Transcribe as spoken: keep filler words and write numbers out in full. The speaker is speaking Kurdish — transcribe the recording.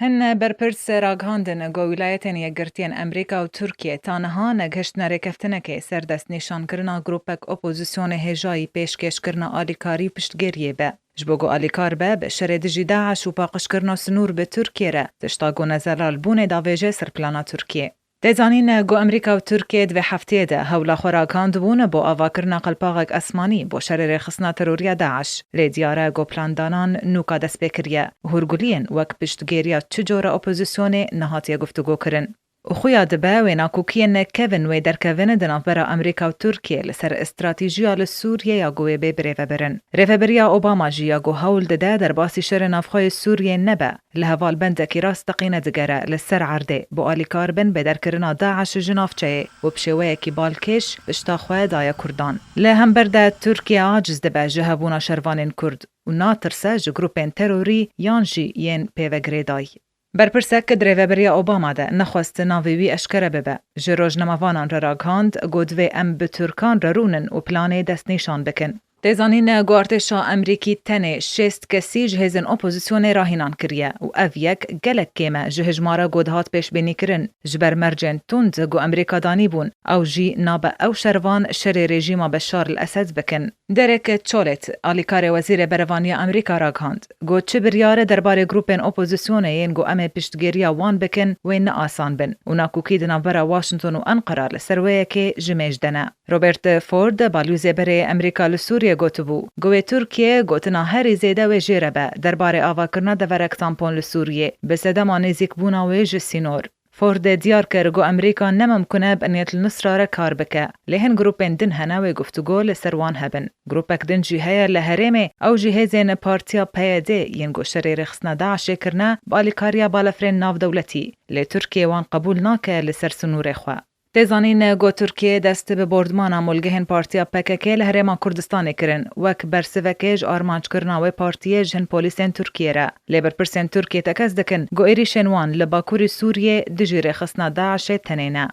Hin berpirs ragihandin ku Wîlayetên Yekgirtiyên Amerîka û Tirkiye ta niha negihiştine rêkeftinekê ser destnîşankirina grûpek opozisyonê hêjayî pêşkêşkirina alîkarî û piştgiriyê be. Ji bo ku alîkar be bi şerê dijî DAIŞ û paqijkirina sinûr bi Tirkiye re, tişta ku nezelalbûnê davêje ser plana Tirkiye. Tê zanîn ku Amerîka û Tirkiye di vê hefteyê de hewla xwe ragihandibûn bo avakirina qelpaxek esmanî bo şerê rêxistina teroriya DAIŞ. Lê diyar e ku plandanan nûka dest pê kiriye. Hûrguliyên wek piştgiriya çi cora opozisyonê nehatiye guftûgokirin. Û xuya dibe wê nakokiyên kevin wê derkevin di navbera Amerîka û Tirkiye li ser stratejiya li Sûriye ya ku wê bê birêvebirin. Rêveberiya Obama jî ya ku hewl dide derbasî şerê navxwe yê Sûriyê nebe, li hevalbendekî rasteqîne digere li ser erdê bo alîkar bin bêderkirina DAIŞ ji navçeyê û bi şêweyekî balkêş pişta xwe daye Kurdan. Li hember de Tirkiye aciz dibe ji hebûna şervanên Kurd û natirse ji grûpên terorî yan jî yên pêvegirêdayî. Berpirsek di rêveberiya Obama de nexwest navê wî eşkere bibe, ji rojnamevanan re ragihand, got, divê em bi Tirkan re rûnin û planê destnîşan bikin. Tê zanîn ku artêşa Amerîkî tenê şêst kesî ji hêzên opozisyonê rahînan kiriye û ev yek gelek kêm e ji hijmara ku dihat pêşbînîkirin. Ji ber mercên tund ku Amerîka danîbûn, ew jî nabe ew şervan şerê rejîma Beşar el Esed bikin. Derek Chollet, alîkarê Wezîrê Berevaniya Amerîka ragihand, got, çi biryar derbarê grûpên opozisyonê yên ku em ê piştgiriya wan bikin, wê ne asan bin û nakokî di navbera Washington û Enqera li ser wê yekê ji mêj de ne. Robert Ford, balyozê berê Amerîka li Sûriyê gotibû, ku wê Tirkiye gotina herî zêde wê jê re be derbarê avakirina deverek tampon li Sûriyê, bi sedema nêzîkbûna wê ji sînor. Ford diyar kir ku Amerîka ne mimkun e bi niyet li Nusra re kar bike, lê hin grûpên din hene wê guftûgo li ser wan hebin. Grûpek din jî heye li herêmê, ew jî hêzên Partiya P Y D yên ku şerê rêxistina DAIŞê kirine, bi alîkariya balafirên navdewletî, lê Tirkiye wan qebûl nake li ser sinûrê xwe. Tê zanîn ku Tirkiye dest bi bordmana molgehên Partiya P K K li Herêma Kurdistanê kirin, wek bersivekê ji armanckirina wê partiyê ji hin polîsên Tirkiye re. Lê berpirsên Tirkiye tekez dikin ku êrîşên wan li bakurî Sûriyê dijî rêxistina DAIŞê tenê ne.